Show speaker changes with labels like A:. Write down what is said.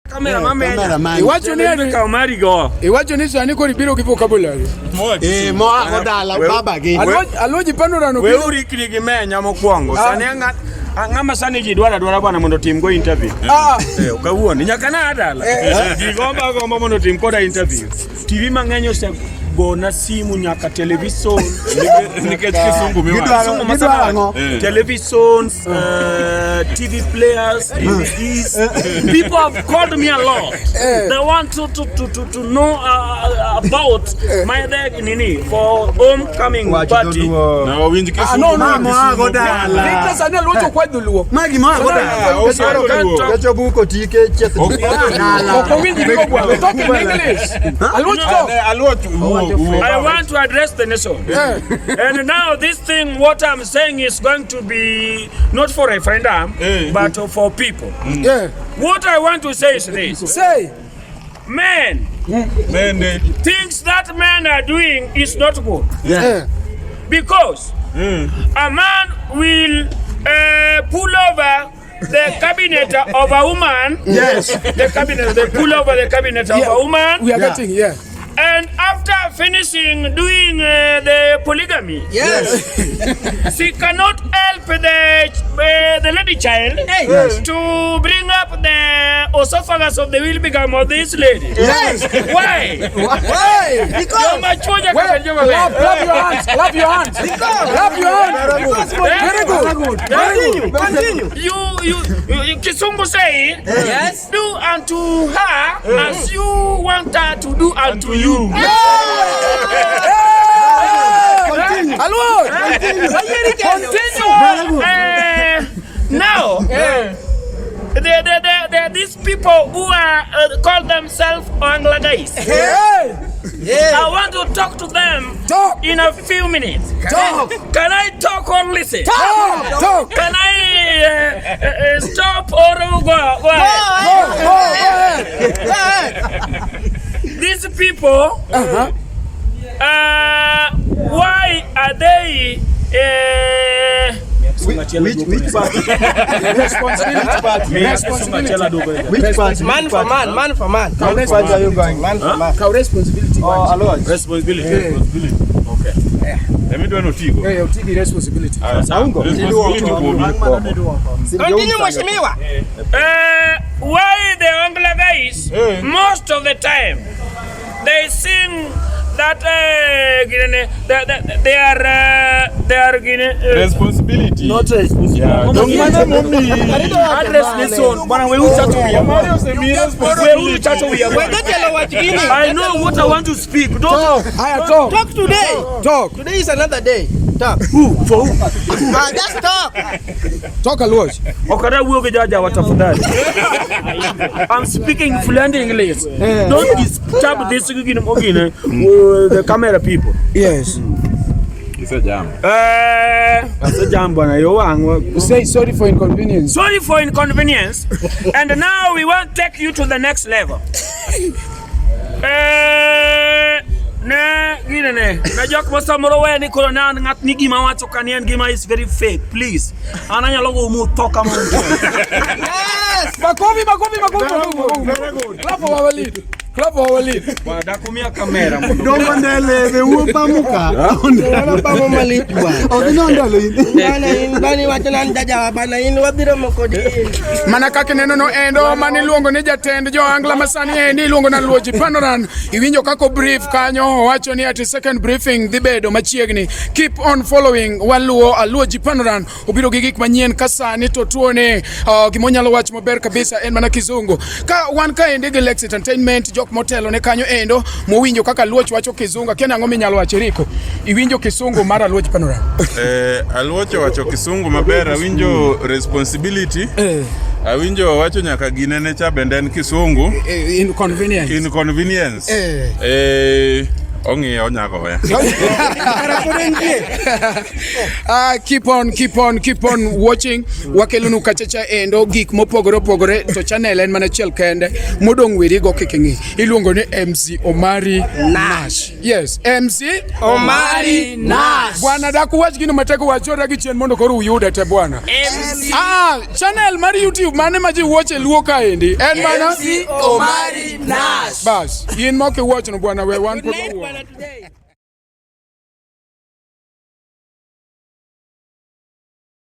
A: Kamera ma menya.
B: Iwacho ni
A: Kaw mari go.
B: Iwacho ni sani koro ibiro gi vocabulary.
C: Eh, moa go dala baba gi.
B: Aluoji panorano
A: We urikni gi menya mokwongo. Sani ang'a ng'ama sani ji dwaro adwara bwana mondo otim go interview.
B: Ah.
A: Eh, kawuono nyaka na adala. Ji gombo agomba mondo otim koda interview. TV mang'eny osegona simu nyaka television.
D: Nikech kisungu miwacho.
A: Kisungu ma
C: Gidwaro
A: sana
C: ang'o?
A: wacho. Televisions, TV players, DVDs. People have called me a lot. They want to know about my the, nini for homecoming party.
D: Na wawinj
B: Ah,
D: kisungu.
B: no, no.
C: Ma moa go dala.
B: Victor sani aluocho kwa dholuo.
C: Magi moa go dala.
D: Osaro luo.
C: Kecho buko tike chieth.
B: Ok owinjri go bwana. Talk in English. Aluoch talk.
D: Aluoch wuo wuo.
A: I want to address the nation. And now this thing, what I'm saying is going to be not for referendum, but for people. What I want to say is this.
B: Say.
A: Men,
D: Mende.
A: things that men are doing is not good.
B: Yeah.
A: Because a man will pull over the cabinet of a woman.
C: Yes.
A: The cabinet, they pull over the cabinet of a woman.
B: We are getting, yeah.
A: And after finishing doing the polygamy,
C: Yes.
A: she cannot help the lady child to bring up the esophagus of the will become of this lady.
C: Yes.
A: Why?
C: Why? Because
A: Joma chuo nyaka
B: Wait,
A: bed joma
B: clap,
A: ber.
B: clap your hands, clap your hands. Clap your hands. Very good. Very good.
C: Continue.
A: You Kisungu say,
C: Yes.
A: do unto her as you want her to do unto you.
C: Continue.
B: Aluoch.
A: Continue. Now, these people who are call themselves Angla guys.
B: Hey.
A: I want to talk to them
B: Talk.
A: in a few minutes.
B: Talk.
A: Can I talk or listen?
B: Talk. Talk.
A: Can I stop or go? Go ahead?
B: Go, go, go ahead.
A: These people, why are they?
C: Which party?
B: Responsibility. Responsibility.
C: Which party?
E: Man for man, man for man.
C: Which party are you going? Man for man.
B: Kaw responsibility.
C: Oh, Alois.
D: Responsibility. Okay. Emi dwaro tigo.
B: Eh, utigi responsibility.
C: Aungo.
D: Responsibility kuomi.
E: Continue, mheshimiwa.
A: Why the Angla guys, most of the time, they sing that gine, they are gine,
D: Responsibility.
A: Not responsibility.
D: Yeah. Dong mano momiyi.
A: Address nation. Bwana wewe uchacho wiya.
D: Mario osemiyi
A: Wewe
D: responsibility.
A: uchacho wiya.
E: Wetelo wach gini.
A: I know what I want to speak. Don't
B: Haya, talk.
E: Talk today.
B: Talk.
E: Today is another day. Talk.
A: Who? For who?
E: Ah, just talk.
B: Talk Aluoch.
A: Okada wuo gi jajawa tafadhali. I'm speaking fluent English. Don't disturb this gine mogine the camera people.
B: Yes.
D: Isejam.
A: Asejam bwana yo wang'.
B: Say sorry for inconvenience.
A: Sorry for inconvenience. And now we want to take you to the next level. Ne gine ne na jok ma samoro we ni koro na ng'at ni gima wacho ka ni en gima is very fake, please, an anyalo go mu tho kama.
E: Yes.
B: Makofi, makofi, makofi, makofi. Very good. Clap for our lead. Clap for our lead.
A: Bwana dakumia kamera mondo
C: Dongo ndele be wuo pamuka.
E: Bana pamo malit bwana.
C: Ok no ndalo in.
E: Bana in bani wacho nan jajawa bana in wabiro moko di in.
B: Mana kaka ineno no endo mane iluongo ni jatend jo-Angla masani endi iluongo na Luoji Panoran. Iwinjo kako brief kanyo owacho ni ati second briefing dhi bedo machiegni. Keep on following waluo Aluoji Panoran obiro gi gik manyien ka sani to tuone gimonyalo wacho maber kabisa en mana kizungu. Ka wan kaendi gi Lex Entertainment jok motelo ne kanyo endo mowinjo kaka Luoch wacho kizungu akia nang'o minyalo wacho Eriko. Iwinjo kisungu mar Aluoch Panoran.
D: Aluoch owacho kisungu maber, awinjo responsibility. Awinjo owacho nyaka ginene cha bende en kisungu.
B: Inconvenience.
D: Inconvenience. Ong'iyo onyago weya.
E: Kara pod entie.
B: Keep on, keep on, keep on watching. Wakelonu kachacha endo gik mopogore opogore to channel en mana achiel kende modong' werigo kik ing'i. Iluongo ni MC Omari Nash. Yes, MC
E: Omari Nash.
B: Bwana dak uwach gino matek wachora gi chien mondo koro uyude te bwana.
A: MC
B: Channel mar YouTube mane ma ji watch e luo kaendi? En mana
E: MC Omari Nash.
B: Bas, in mok iwatch no bwana we wan
E: Good
B: pod
E: night,
B: wawuoyo.
E: bwana today.